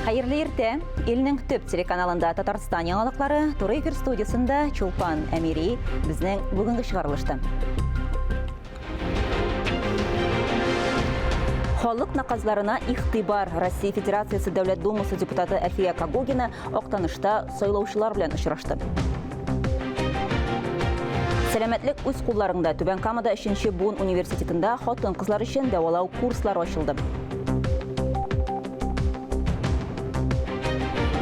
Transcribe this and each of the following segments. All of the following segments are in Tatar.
Хәерле иртә! Илнең төп телеканалында Татарстан яңалыклары, туры эфир студиясендә Чулпан Әмири безнең бүгенге чыгарылышта. Халык наказларына игътибар. Россия Федерациясе Дәүләт Думасы депутаты Әлфия Когогина Актанышта сайлаучылар белән очрашты. Сәламәтлек үз кулларыңда. Түбән Камада 3нче буын университетында хатын-кызлар өчен дәвалау курслары ачылды.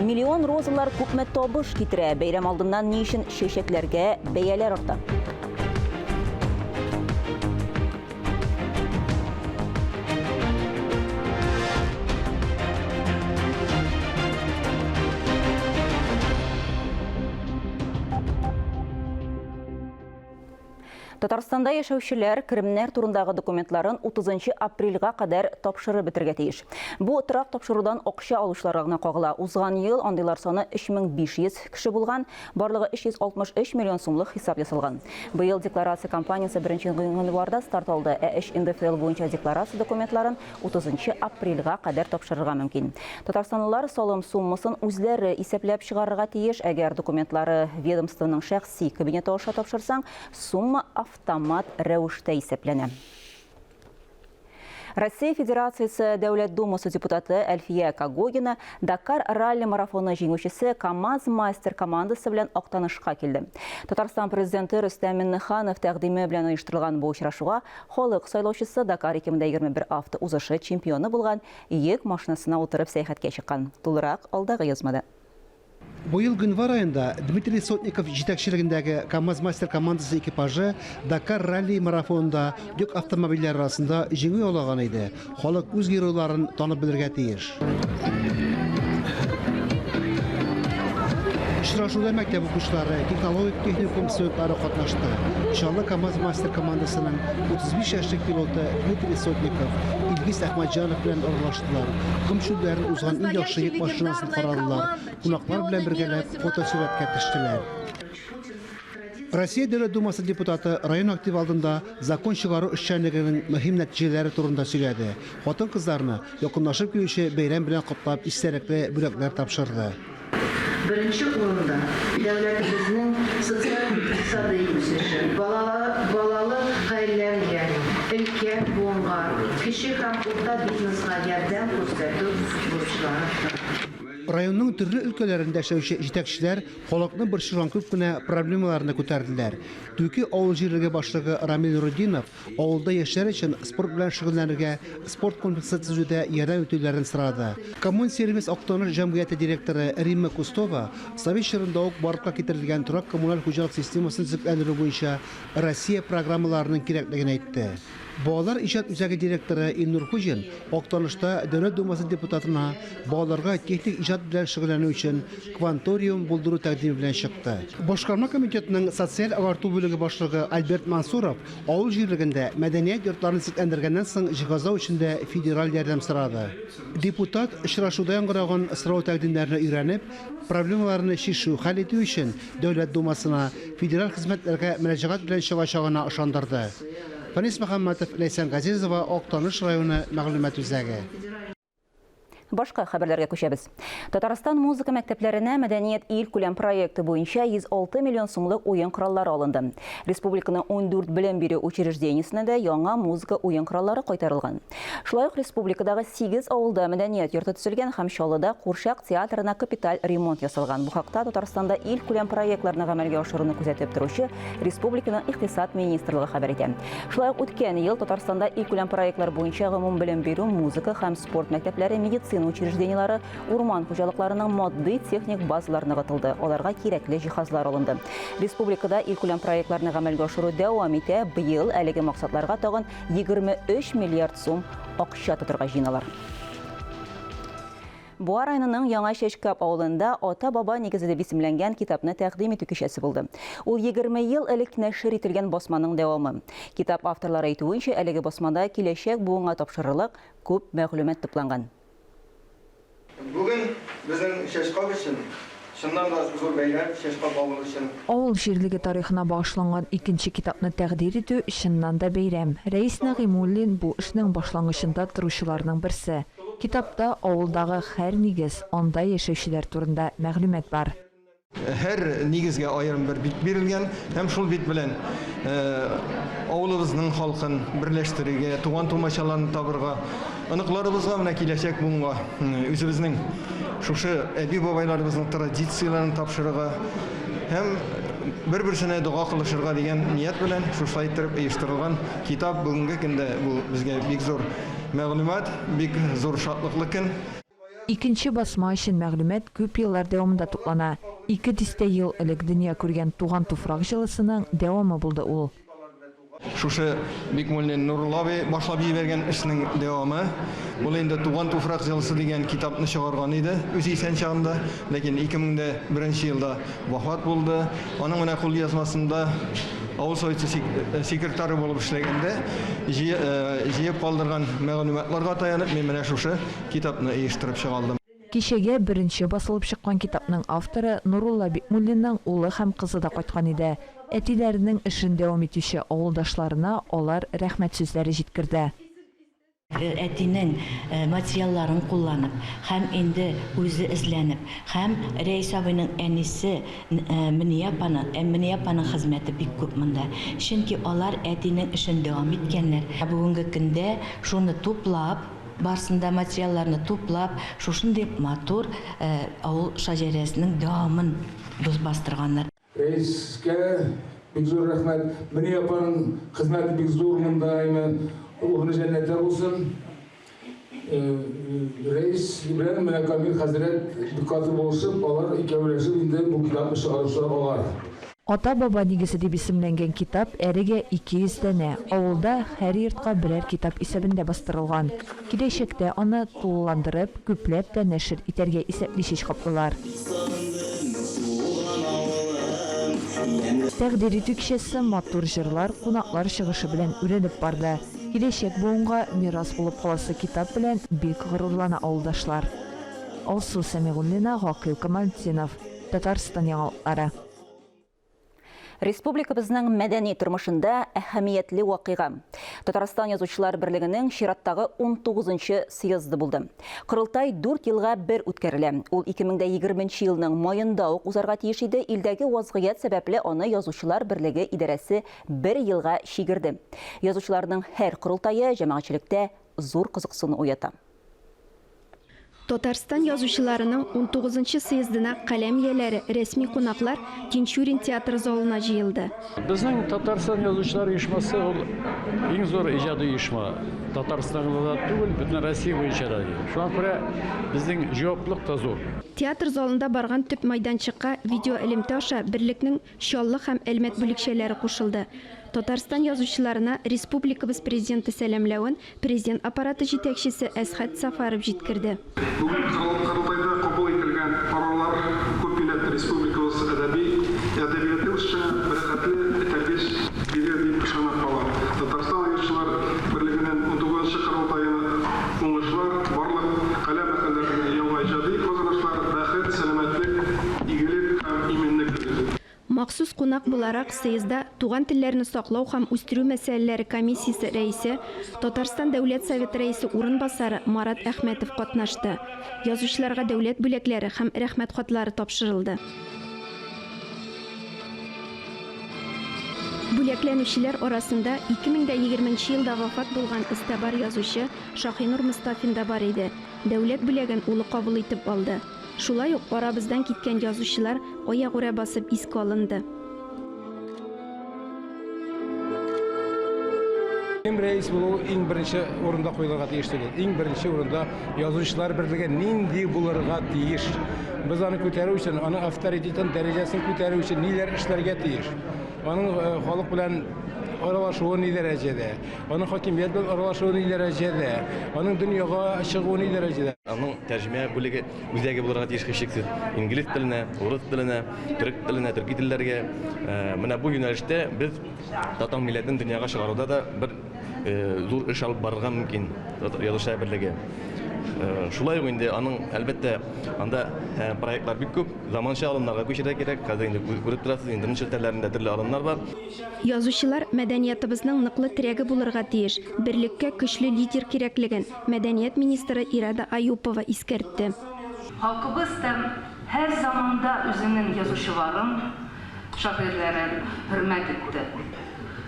Миллион розалар күпме табыш китерә? Бәйрәм алдыннан ни өчен чәчәкләргә бәяләр арта? Татарстанда яшәүчеләр керемнәр турындагы документларын 30 апрельгә кадәр тапшырып бетерергә тиеш. Бу торак тапшырудан акча алучыларга гына кагыла. Узган ел андыйлар саны 3500 кеше булган. Барлыгы 363 миллион сумлык хисап ясалган. Быел декларация кампаниясе 1 гыйнварда старт алды, ә 3 НДФЛ буенча декларация документларын 30 апрельгә кадәр тапшырырга мөмкин. Татарстанлылар салым суммасын үзләре исәпләп чыгарырга тиеш. Әгәр документлары ведомствоның шәхси кабинеты аша тапшырсаң, сумма автомат рәвештә исәпләнә. Россия Федерациясе Дәүләт Думасы депутаты Әлфия Когогина Дакар ралли-марафоны җиңүчесе КАМАЗ-мастер командасы белән Актанышка килде. Татарстан Президенты Рөстәм Миңнеханов тәкъдиме белән оештырылган бу очрашуга халык сайлаучысы Дакар 2021 автоузышы чемпионы булган йөк машинасына утырып сәяхәткә чыккан. Тулырак алдагы язмада. Быел гыйнвар аенда Дмитрий Сотников җитәкчелегендәге КАМАЗ-Мастер командасы экипажы Дакар ралли-марафонында йөк автомобильләре арасында җиңү яулаган иде. Халык үз геройларын танып белергә тиеш. Очрашуда мәктәп укучылары, технологик техникум студентлары катнашты. Чаллы КАМАЗ-Мастер командасының 35 яшьлек пилоты Дмитрий Сотников Илгиз Әхмәтҗанов белән аралаштылар. Ком чүлләрен узган иң яхшы йөк машинасын карадылар, кунаклар белән бергәләп фотосурәткә төштеләр. Россия Дәүләт Думасы депутаты район активы алдында закон чыгару эшчәнлегенең мөһим нәтиҗәләре турында сөйләде, хатын-кызларны якынлашып килүче бәйрәм белән котлап истәлекле бүләкләр тапшырды. Беренче урында, дәүләтебезнең социаль-икътисадый үсеше, балалы гаиләләргә, өлкән буынга, кече һәм урта бизнеска ярдәм күрсәтү бурычлары тора. Районның төрле өлкәләрендә эшләүче җитәкчеләр халыкны борчыган күп кенә проблемаларны күтәрделәр. Түке авыл җирлеге башлыгы Рамил Нуретдинов Авылда яшьләр өчен спорт белән шөгыльләнергә спорт комплексы төзүдә ярдәм итүләрен сорады. Коммунсервис Актаныш җәмгыяте директоры Римма Кустова совет чорында ук барлыкка китерелгән торак-коммуналь хуҗалык системасын төзекләндерү буенча Россия программаларының кирәклеген әйтте. Балалар иҗат үзәге директоры Илнур Хуҗин Актанышта Дәүләт Думасы депутатына балаларга техник иҗат белән шөгыльләнү өчен Кванториум булдыру тәкъдиме белән чыкты. Башкарма комитетның социаль агарту бүлеге башлыгы Альберт Мансуров Авыл җирлегендә мәдәният йортларын төзекләндергәннән соң җиһазлау өчен дә федераль ярдәм сорады. Депутат очрашуда яңгыраган сорау-тәкъдимнәрне өйрәнеп, проблемаларны чишү, хәл итү өчен Дәүләт Думасына, федераль хезмәтләргә мөрәҗәгать белән чыгачагына ышандырды. Фәнис Мөхәммәтов, Ләйсән Газизова, Актаныш районы мәгълүмат үзәге. Башка хәбәрләргә күчәбез. Татарстан музыка мәктәпләренә Мәдәният илкүләм проекты буенча 106 миллион сумлык уен кораллары алынды. Республиканың 14 белем бирү учреждениесенә дә яңа музыка уен кораллары кайтарылган. Шулай ук республикадагы 8 авылда мәдәният йорты төзелгән һәм Чаллыда курчак театрына капиталь ремонт ясалган. Бу хакта Татарстанда илкүләм проектларны гамәлгә ашыруны күзәтеп торучы республиканың Икътисад министрлыгы хәбәр итә. Шулай ук үткән ел Татарстанда илкүләм проектлар буенча гомумбелем бирү, музыка һәм спорт мәктәпләре, медицина учреждениеләре, урман хуҗалыкларының матди-техник базалары ныгытылды, аларга кирәкле җиһазлар алынды. Республикада илкүләм проектларны гамәлгә ашыру дәвам итә. Быел әлеге максатларга тагын 23 миллиард сум акча тотырга җыеналар. Буа районының Яңа Чәчкап авылында Ата-баба нигезе дип исемләнгән китапны тәкъдим итү кичәсе булды. Ул 20 ел элек нәшер ителгән басманың дәвамы. Китап авторлары әйтүенчә, әлеге басмада киләчәк буынга тапшырырлык күп мәгълүмат тупланган. Бүген безнең Чәчкап өчен чыннан да зур бәйрәм, Чәчкап авылы өчен. Авыл җирлеге тарихына багышланган икенче китапны тәкъдир итү, чыннан да бәйрәм. Рәис Нәгыймуллин бу эшнең башлангычында торучыларның берсе. Китапта авылдагы һәр нигез, анда яшәүчеләр турында мәгълүмат бар. Һәр нигезгә аерым бер бит бирелгән һәм шул бит белән авылыбызның халкын берләштерергә, туган-тумачаларны табырга, оныкларыбызга менә киләчәк буынга үзебезнең шушы әби-бабайларыбызның традицияләрен тапшырырга һәм бер-берсенә дога кылышырга дигән ният белән шушылай иттереп оештырылган китап бүгенге көндә бу безгә бик зур мәгълүмат, бик зур шатлыклы көн. Икенче басма өчен мәгълүмат күп еллар дәвамында туплана. Ике дистә ел элек дөнья күргән Туган туфрак җылысының дәвамы булды ул. Шушы Бикмуллин Нурулла абый башлап җибәргән эшнең дәвамы. Ул инде Туган туфрак җылысы дигән китапны чыгарган иде үзе исән чагында, ләкин 2001 елда вафат булды. Аның менә кулъязмасында авыл советы секретаре булып эшләгәндә җыеп калдырган мәгълүматларга таянып, мин менә шушы Китапны оештырып чыга алдым. Кичәгә беренче басылып чыккан китапның авторы Нурулла Бикмуллинның улы һәм кызы да кайткан иде. Әтиләренең эшен дәвам итүче авылдашларына алар рәхмәт сүзләре җиткерде. Әтинең материалларын кулланып һәм инде үзе эзләнеп һәм Рәис абыйның әнисе Мөния апаның, Мөния апаның хезмәте бик күп монда. Чөнки алар әтинең эшен дәвам иткәннәр. Бүгенге көндә шуны туплап, Барсын да материалларны туплап, шушындый матур авыл шаҗәрәсенең дәвамын бастырганнар. Рәискә бик зур рәхмәт. Мөнир апаның хезмәте бик зур монда, әйме, урыны җәннәттә булсын. Рәис белән менә Камил хәзрәт бик каты булышып, алар икәүләшеп инде бу китапны чыгаручылар алар. Ата-баба нигезе дип исемләнгән китап әлегә 200 данә, авылда һәр йортка берәр китап исәбендә бастырылган. Киләчәктә аны тулыландырып, күпләп тә нәшер итәргә исәпли чәчкаплылар. Тәкъдир итү кичәсе матур җырлар, кунаклар чыгышы белән үрелеп барды. Киләчәк буынга мирас булып каласы китап белән бик горурлана авылдашлар. Алсу Сәмигуллина, Гакыйл Камалтдинов, Татарстан яңалыклары. Республикабызның мәдәни тормышында әһәмиятле вакыйга. Татарстан Язучылар берлегенең чираттагы 19-нчы съезды булды. Корылтай дүрт елга бер үткәрелә. Ул 2020 нче елның маенда ук узарга тиеш иде, илдәге вазгыять сәбәпле аны Язучылар берлеге идарәсе бер елга чигерде. Язучыларның һәр корылтае җәмәгатьчелектә зур кызыксыну уята. Татарстан язучыларының унтугызынчы съездына каләм ияләре, рәсми кунаклар Тинчурин театры залына җыелды. Безнең Татарстан язучылар оешмасы ул иң зур иҗади оешма. Татарстанда да түгел, бөтен Россия буенча да. Шуңа күрә безнең җаваплылык та зур. Театр залында барган төп майданчыкка видеоэлемтә аша берлекнең Чаллы һәм Әлмәт бүлекчәләре кушылды. Татарстан язучыларына республикабыз Президенты сәламләвен Президент Аппараты җитәкчесе Әсхәт Сафаров җиткерде. Бүген Корылтайда кабул ителгән карарлар күпмилләтле республикабыз әдәби әдәбияты үсешенә бәрәкәтле этәргеч бирер дип ышанып калам. Татарстан Язучылар берлегенең унтугызынчы Корылтаена уңышлар, барлык каләм әһелләренә яңа иҗади казанышлар, бәхет, сәламәтлек, игелек һәм иминлек телим. Махсус кунак буларак съездда туган телләрне саклау һәм үстерү мәсьәләләре комиссиясе рәисе, Татарстан Дәүләт Советы рәисе урынбасары Марат Әхмәтов катнашты. Язучыларга дәүләт бүләкләре һәм Рәхмәт хатлары тапшырылды. Бүләкләнүчеләр арасында 2020 нче елда вафат булган эзтабар язучы Шаһинур Мостафин да бар иде. Дәүләт бүләген улы кабул итеп алды. Шулай ук арабыздан киткән язучылар аягүрә басып искә алынды. Кем рәис булу иң беренче урында куелырга тиеш түгел. Иң беренче урында язучылар берлеге нинди булырга тиеш? Без аны күтәрү өчен, аның авторитетын, дәрәҗәсен күтәрү өчен ниләр эшләргә тиеш? Аның э, халык белән аралашуы ни дәрәҗәдә? Аның хакимият белән аралашуы ни дәрәҗәдә? Аның дөньяга чыгуы ни дәрәҗәдә? Аның тәрҗемә бүлеге үзәге булырга тиеш һичшиксез. Инглиз теленә, урыс теленә, төрек теленә, төрки телләргә. Э, менә бу юнәлештә без татар милләтен дөньяга чыгаруда да бер э, зур эш алып барырга мөмкин язучылар берлеге. Шулай ук инде аның, әлбәттә, анда проектлар бик күп, заманча алымнарга күчәргә кирәк. Хәзер инде күреп торасыз, интернет челтәрләрендә төрле алымнар бар. Язучылар мәдәниятыбызның ныклы терәге булырга тиеш, берлеккә көчле лидер кирәклеген мәдәният министры Ирада Аюпова искәртте. Халкыбыз та һәр заманда үзенең язучыларын, шагыйрьләрен хөрмәт итте.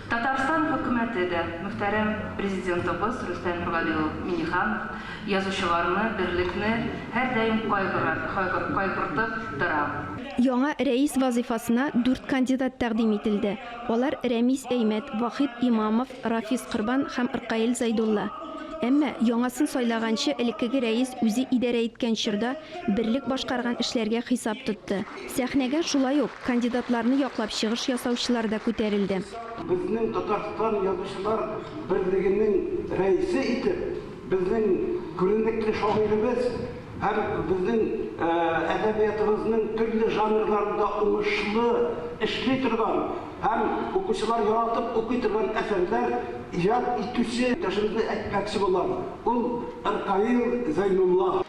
Татарстан хөкүмәте дә, мөхтәрәм Президентыбыз Рөстәм Нургали улы Миңнеханов язучыларны, берлекне һәрдаим кайгыртып тора. Яңа рәис вазыйфасына дүрт кандидат тәкъдим ителде. Алар, Рәмис Әймәт, Вахит Имамов, Рафис Корбан һәм Ркаил Зәйдулла. Әмма, яңасын сайлаганчы, элеккеге рәис үзе идарә иткән чорда берлек башкарган эшләргә хисап тотты. Сәхнәгә шулай ук кандидатларны яклап чыгыш ясаучылар да күтәрелде. Безнең Татарстан Язучылар берлегенең рәисе итеп безнең күренекле шагыйребез һәм безнең әдәбиятыбызның төрле жанрларында уңышлы эшли торган һәм укучылар яратып укый торган әсәрләр иҗат итүче иптәшебезне әйтмәкче булам, ул Ркаил Зәйнулла.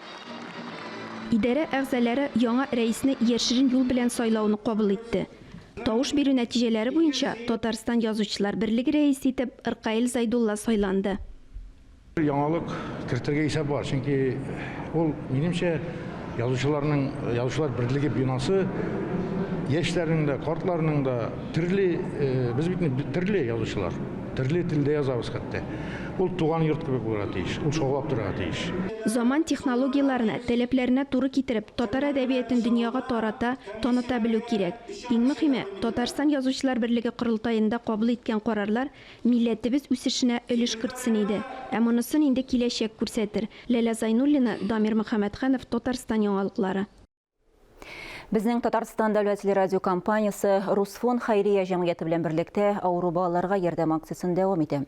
Идарә әгъзалары яңа рәисне яшерен юл белән сайлауны кабул итте. Тавыш бирү нәтиҗәләре буенча Татарстан Язучылар берлеге рәисе итеп Ркаил Зәйдулла сайланды. Яңалык кертергә исәп бар, чөнки ул, минемчә, язучыларның, язучылар берлеге бинасы яшьләрнең дә, картларның да төрле, э, без бит инде төрле язучылар, төрле телдә язабыз хәтта. Ул туган йорт кебек булырга тиеш, ул шаулап торырга тиеш. Заман технологияләренә, таләпләренә туры китереп, татар әдәбиятен дөньяга тарата, таныта белү кирәк. Иң мөхиме, Татарстан Язучылар берлеге корылтаенда кабул иткән карарлар Милләтебез үсешенә өлеш кертсен иде. Ә монысын инде киләчәк күрсәтер. Ләлә Зайнуллина, Дамир Мөхәммәтханов, Татарстан яңалыклары. Безнең Татарстан дәүләт телерадиокомпаниясе Русфон хәйрия җәмгыяте белән берлектә авыру балаларга ярдәм акциясен дәвам итә.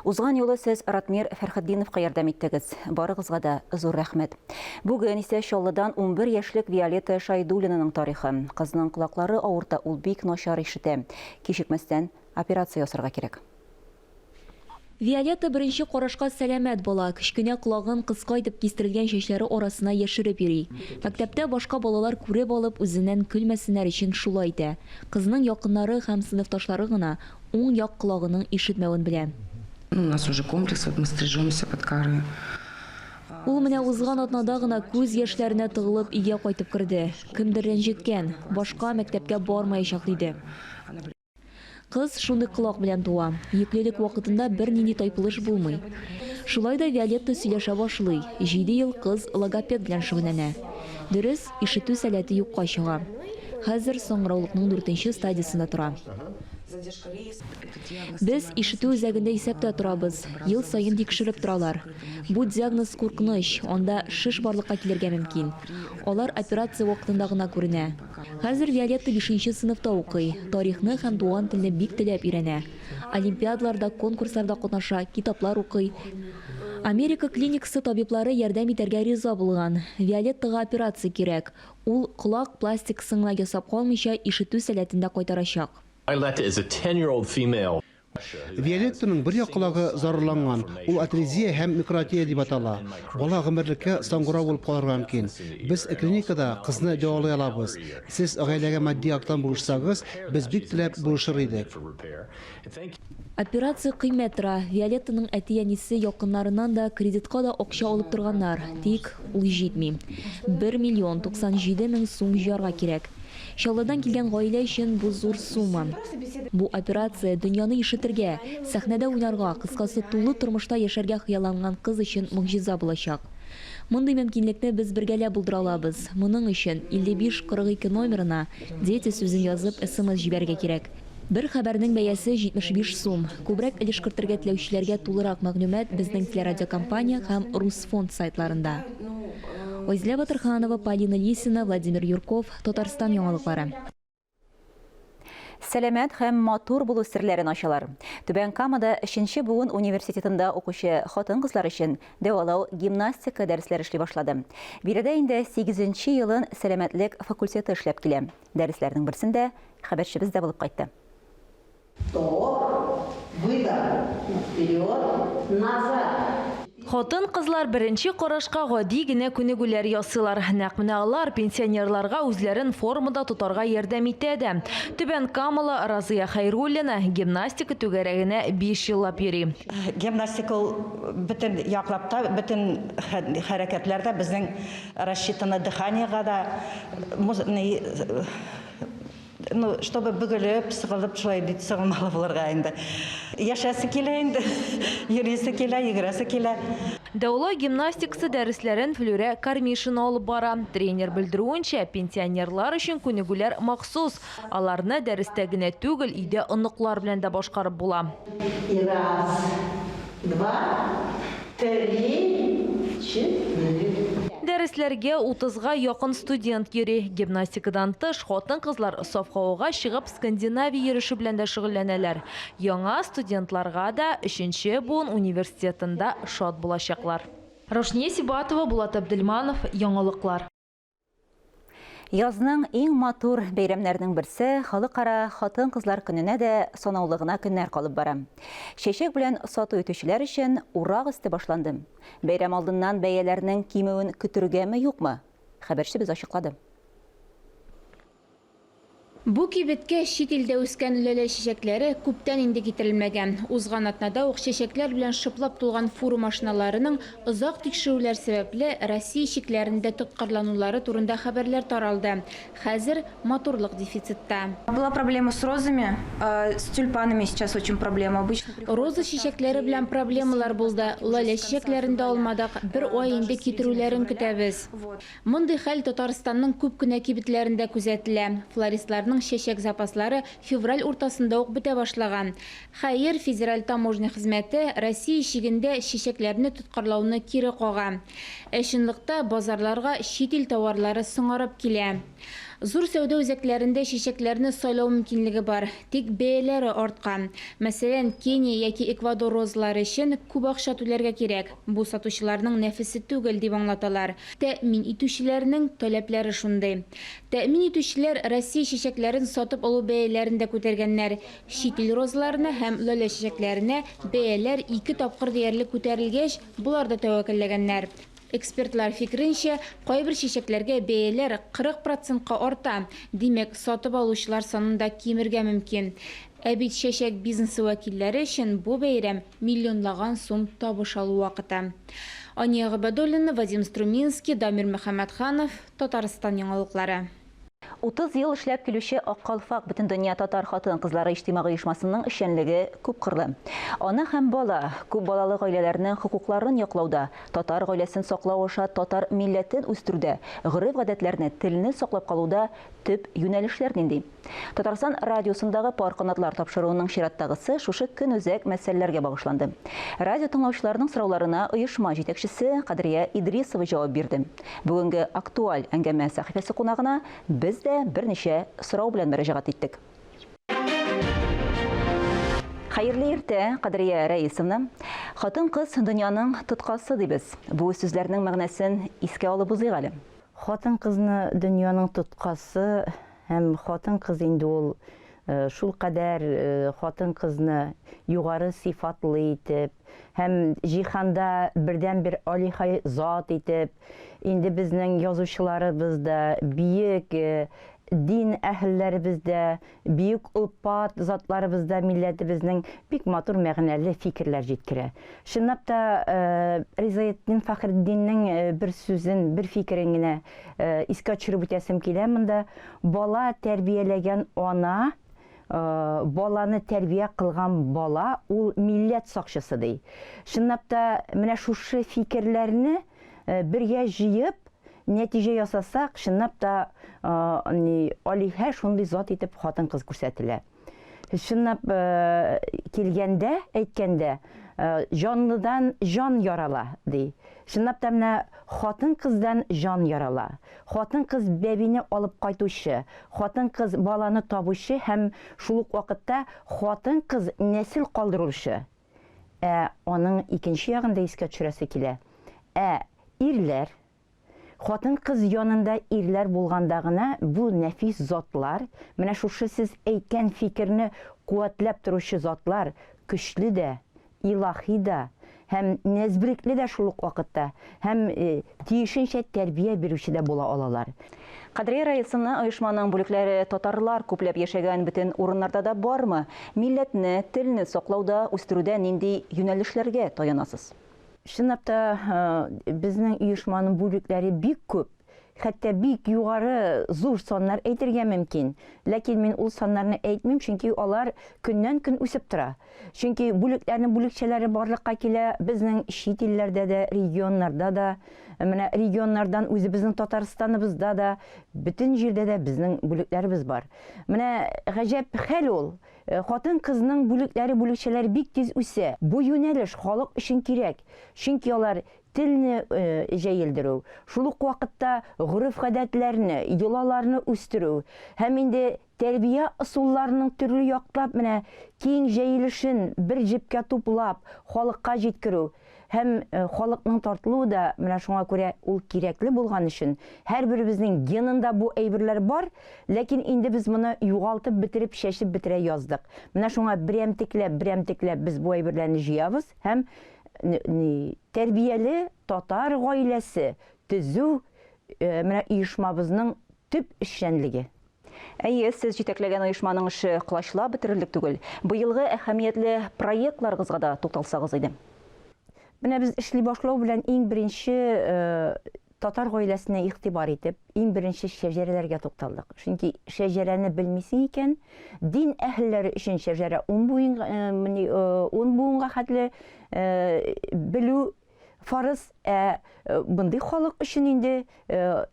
Узган юлы сез Ратмир Фәрхетдиновка ярдәм иттегез. Барыгызга да зур рәхмәт. Бүген исә Чаллыдан 11 яшьлек Виолетта Шайдуллинаның тарихы. Кызның колаклары авырта, ул бик начар ишетә. Кичекмәстән Операция ясарга кирәк. Виолетта беренче карашка сәламәт бала. Кечкенә колагын кыска итеп кистерелгән чәчләре арасына яшереп йөри. Мәктәптә башка балалар күреп алып, үзеннән көлмәсеннәр өчен шулай итә. Кызның якыннары һәм сыйныфташлары гына уң як колагының ишетмәвен белә. У нас уже комплекс, вот мы стрижемся под каре. Ул менә узган атнада гына күз яшьләренә тыгылып өйгә кайтып керде. Кемдер рәнҗеткән, башка мәктәпкә бармаячак, диде. Кыз шундый колак белән туа. Йөклелек вакытында бернинди тайпылыш булмый. Шулай да Виолетта сөйләшә башлый. Җиде ел кыз логопед белән шөгыльләнә. Дөрес, ишетү сәләте юкка чыга. Хәзер саңгыраулыкның дүртенче стадиясендә тора. Без ишетү үзәгендә исәптә торабыз. Ел саен тикшереп торалар. Бу диагноз куркыныч, анда шеш барлыкка килергә мөмкин. Алар операция вакытында гына күренә. Хәзер Виолетта бишенче сыйныфта укый. Тарихны һәм туган телне бик теләп өйрәнә. Олимпиадаларда, конкурсларда катнаша, китаплар укый. Америка клиникасы табиблары ярдәм итәргә риза булган. Виолеттага операция кирәк. Ул колак пластикасын гына ясап калмыйча, ишетү сәләтен дә кайтарачак. Violetta is a ten-year-old female. Виолеттаның бер як колагы зарарланган, ул атрезия һәм микроотия дип атала. Бала гомерлеккә саңгырау булып калырга мөмкин. Без клиникада кызны дәвалый алабыз. Сез гаиләгә матди яктан булышсагыз, без бик теләп булышыр идек. Операция кыйммәт тора. Виолеттаның әти-әнисе якыннарыннан да, кредитка да акча алып торганнар. Тик ул җитми. 1 миллион 97 мең сум җыярга кирәк. Чаллыдан килгән гаилә өчен бу зур сумма. Бу операция дөньяны ишетергә, сәхнәдә уйнарга, кыскасы, тулы тормышта яшәргә хыялланган кыз өчен могҗиза булачак. Мондый мөмкинлекне без бергәләп булдыра алабыз. Моның өчен 55 42 номерына Дети сүзен язып смс җибәрергә кирәк. Бер хәбәрнең бәясе 75 сум. Күбрәк өлеш кертергә теләүчеләргә тулырак мәгълүмат безнең телерадиокомпания һәм Русфонд сайтларында. Айзилә Батырханова, Полина Лисина, Владимир Юрков, Татарстан яңалыклары. Сәламәт һәм матур булу серләрен ачалар. Түбән Камада өченче буын университетында укучы хатын-кызлар өчен дәвалау гимнастика дәресләре эшли башлады. Биредә инде сигезенче елын сәламәтлек факультеты эшләп килә. Дәресләрнең берсендә хәбәрчебез дә булып кайтты. Вдох, выдох, вперед, назад. Хатын-кызлар беренче карашка гади генә күнегүләр ясыйлар. Нәкъ менә алар пенсионерларга үзләрен формада тотарга ярдәм итә дә. Түбән Камалы Разыя Хәйруллина гимнастика түгәрәгенә биш еллап йөри. Гимнастика ул бөтен яклап та, бөтен хәрәкәтләр дә безнең рассчитано дыханиега да, Ну, чтобы бөгелеп, сыгылып, шулай бит сыгылмалы булырга инде. Яшәсе килә инде, йөрисе килә, йөгерәсе килә. Дәвалау гимнастикасы дәресләрен Флүрә Кармишина алып бара. Тренер белдерүенчә, пенсионерлар өчен күнегүләр махсус. Аларны дәрестә генә түгел, өйдә оныклар белән дә башкарып була. И раз, два, три, четыре. Дәресләргә утызга якын студент йөри. Гимнастикадан тыш, хатын-кызлар саф һавага чыгып скандинавия йөреше белән дә шөгыльләнәләр. Яңа студентларга да өченче буын университетында шат булачаклар. Раушния Сибатова, Булат Әбделманов, Яңалыклар. Язның иң матур бәйрәмнәренең берсе Халыкара хатын-кызлар көненә дә санаулы гына көннәр калып бара. Чәчәк белән сату итүчеләр өчен урак өсте башланды. Бәйрәм алдыннан бәяләрнең кимүен көтергәме, юкмы? Хәбәрчебез ачыклады. Бу кибеткә чит илдә үскән ләлә чәчәкләре күптән инде китерелмәгән. Узган атнада ук чәчәкләр белән шыплап тулган фура машиналарының озак тикшерүләр сәбәпле Россия чикләрендә тоткарланулары турында хәбәрләр таралды. Хәзер матурлык дефицитта. Была проблема с розами, с тюльпанами сейчас очень проблема. Обычно Роза чәчәкләре белән проблемалар булды. Лалә чәчәкләрен дә алмадык. Бер ай инде китерүләрен көтәбез. Мондый хәл Татарстанның күп кенә кибетләрендә күзәтелә. Флористларның чәчәк запаслары февраль уртасында ук бетә башлаган. Хәер, Федераль таможня хезмәте Россия чигендә чәчәкләрне тоткарлауны кире кага. Ә чынлыкта базарларга чит ил товарлары соңарып килә. Зур сәүдә үзәкләрендә чәчәкләрне сайлау мөмкинлеге бар, тик бәяләре арткан. Мәсәлән, Кения яки Эквадор розалары өчен күп акча түләргә кирәк. Бу сатучыларның нәфесе түгел, дип аңлаталар. Тәэмин итүчеләрнең таләпләре шундый. Тәэмин итүчеләр Россия чәчәкләрен сатып алу бәяләрен дә күтәргәннәр. Чит ил розаларына һәм лалә чәчәкләренә бәяләр ике тапкыр диярлек күтәрелгәч, болар да тәвәккәлләгәннәр. Экспертлар фикеренчә, кайбер чәчәкләргә бәяләр 40 процентка арта, димәк, сатып алучылар саны да кимергә мөмкин. Ә бит чәчәк бизнесы вәкилләре өчен бу бәйрәм, миллионлаган сум табыш алу вакыты. Ания Гобәдуллина, Вадим Струминский, Дамир Мөхәммәтханов, Татарстан яңалыклары. 30 ел эшләп килүче Ак калфак Бөтендөнья татар хатын-кызлары иҗтимагый оешмасының эшчәнлеге күпкырлы. Ана һәм бала, күп балалы гаиләләрнең хокукларын яклауда, татар гаиләсен саклау аша татар милләтен үстерүдә, гореф-гадәтләрне, телне саклап калуда төп юнәлешләр нинди? Татарстан радиосындагы Пар канатлар тапшыруының чираттагысы шушы көнүзәк мәсьәләләргә багышланды. Радио тыңлаучыларының сорауларына оешма җитәкчесе Кадрия Идрисова җавап бирде. Бүгенге актуаль әңгәмә сәхифәсе кунагына без дә берничә сорау белән мөрәҗәгать иттек. Хәерле иртә, Кадрия Рәисовна. Хатын-кыз дөньяның тоткасы дибез. Бу сүзләрнең мәгънәсен искә алып узыйк әле. Хатын-кызны дөньяның тоткасы һәм хатын-кыз инде ул шулкадәр хатын-кызны югары сыйфатлы итеп һәм җиһанда бердәнбер алиһай зат итеп, инде безнең язучыларыбыз да, биек дин әһелләребез дә, Бөек олпат затларыбыз да милләтебезнең бик матур мәгънәле фикерләр җиткерә. Чынлап та, Ризаэтдин Фәхретдиннең бер сүзен, бер фикерен генә искә төшереп үтәсем килә монда. Бала тәрбияләгән ана, баланы тәрбия кылган бала ул милләт сакчысы, ди. Чынлап та, менә шушы фикерләрне бергә җыеп, Нәтиҗә ясасак, чынлап та, ни, алиһә шундый зат итеп хатын-кыз күрсәтелә. Чынлап килгәндә, әйткәндә, җанлыдан җан ярала, ди. Чынлап та менә хатын-кыздан җан ярала. Хатын-кыз бәбине алып кайтучы, хатын-кыз баланы табучы һәм шул ук вакытта хатын-кыз нәсел калдыручы. Ә аның икенче ягын да искә төшерәсе килә. Ә ирләр? Хатын-кыз янында ирләр булганда гына бу нәфис затлар, менә шушы сез әйткән фикерне куәтләп торучы затлар көчле дә, илаһи да. һәм нәзберекле дә шул ук вакытта, һәм тиешенчә тәрбия бирүче дә була алалар. Кадрия Раисовна, оешманың бүлекләре татарлар күпләп яшәгән бөтен урыннарда да бармы? Милләтне, телне саклауда, үстерүдә нинди юнәлешләргә таянасыз? Чынлап та, безнең оешманың бүлекләре бик күп. Хәтта бик югары зур саннар әйтергә мөмкин. Ләкин мин ул саннарны әйтмим, чөнки алар көннән-көн үсеп тора. Чөнки бүлекләрнең бүлекчәләре барлыкка килә, безнең чит илләрдә дә, регионнарда да, менә регионнардан үзебезнең Татарстаныбызда да, бөтен җирдә дә безнең бүлекләребез бар. Менә гаҗәп хәл ул, хатын-кызның бүлекләре, бүлекчәләре бик тиз үсә. Бу юнәлеш халык өчен кирәк, чөнки алар телне җәелдерү, шул ук вакытта гореф-гадәтләрне, йолаларны үстерү һәм инде Тәрбия ысулларының төрле яклап менә киң җәелешен бер җепкә туплап, халыкка җиткерү һәм халыкның тартылуы да менә шуңа күрә ул кирәкле булган өчен, һәрберебезнең генында бу әйберләр бар, ләкин инде без моны югалтып бетереп, чәчеп бетерә яздык. Менә шуңа берәмтекләп, берәмтекләп без бу әйберләрне җыябыз һәм тәрбияле татар гаиләсе төзү менә оешмабызның төп эшчәнлеге. Әйе, сез җитәкләгән оешманың эше колачлап бетерерлек түгел. Быелгы әһәмиятле проектларыгызга да тукталсагыз иде. Менә без эшли башлау белән иң беренче татар гаиләсенә игътибар итеп, иң беренче шәҗәрәләргә тукталдык. Чөнки шәҗәрәне белмисең икән, дин әһелләре өчен шәҗәрә ун буенга, ун буынга хәтле белү Фарыз, ә мондый халык өчен инде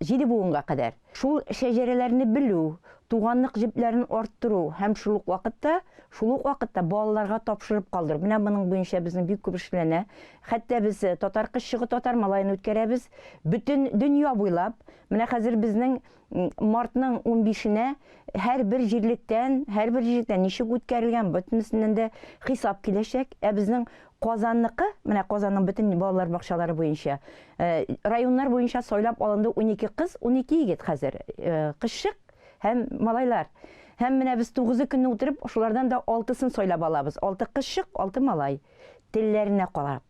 җиде буынга кадәр. Шул шәҗәрәләрне белү, туганлык җепләрен арттыру һәм шул ук вакытта, шул ук вакытта балаларга тапшырып калдыру. Менә моның буенча безнең бик күп эшләнә. Хәтта без татар кызчыгы, татар малаен үткәрәбез. Бөтен дөнья буйлап. Менә хәзер безнең Мартның унбишенә һәрбер җирлектән, һәрбер җирлектән ничек үткәрелгән, бөтенесеннән дә хисап киләчәк. Ә безнең Казанныкы, менә Казанның бөтен балалар бакчалары буенча, районнар буенча сайлап алынды 12 кыз, 12 егет хәзер. Кызчык һәм малайлар. Һәм менә без тугызы көнне утырып, шулардан да алтысын сайлап алабыз. Алты кызчык, алты малай. Телләренә карап.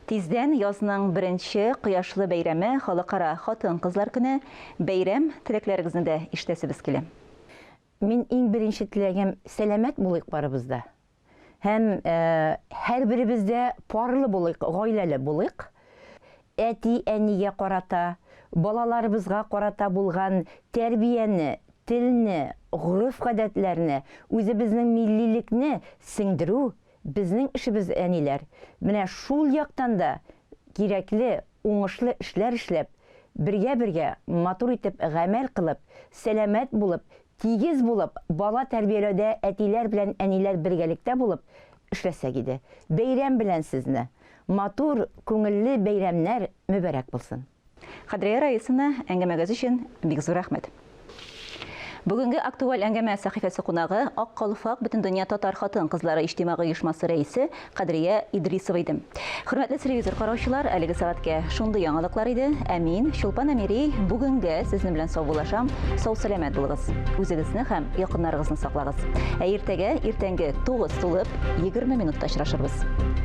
Тиздән язның беренче кояшлы бәйрәме, Халыкара хатын-кызлар көне. Бәйрәм теләкләрегезне дә ишетәсебез килә. Мин иң беренче теләгем, сәламәт булыйк барыбыз да. Һәм һәрберебез дә парлы булыйк, гаиләле булыйк. Әти-әнигә карата, балаларыбызга карата булган тәрбияне, телне, гореф-гадәтләрне, үзебезнең миллилекне сеңдерү Безнең эшебез, әниләр, менә шул яктан да кирәкле, уңышлы эшләр эшләп, бергә-бергә матур итеп гамәл кылып, сәламәт булып, тигез булып, бала тәрбияләүдә әтиләр белән әниләр бергәлектә булып эшләсәк иде. Бәйрәм белән сезне! Матур, күңелле бәйрәмнәр мөбарәк булсын! Кадрия Раисовна, әңгәмәгез өчен бик зур рәхмәт. Бүгенге актуаль әңгәмә сәхифәсе кунагы Ак калфак Бөтендөнья татар хатын-кызлары иҗтимагый оешмасы рәисе Кадрия Идрисова иде. Хөрмәтле телевизор караучылар, әлеге сәгатькә шундый яңалыклар иде. Ә мин, Чулпан Әмири, бүгенгә сезнең белән саубуллашам. Сау-сәламәт булыгыз. Үзегезне һәм якыннарыгызны саклагыз. Ә иртәгә иртәнге 9 тулып 20 минутта очрашырбыз.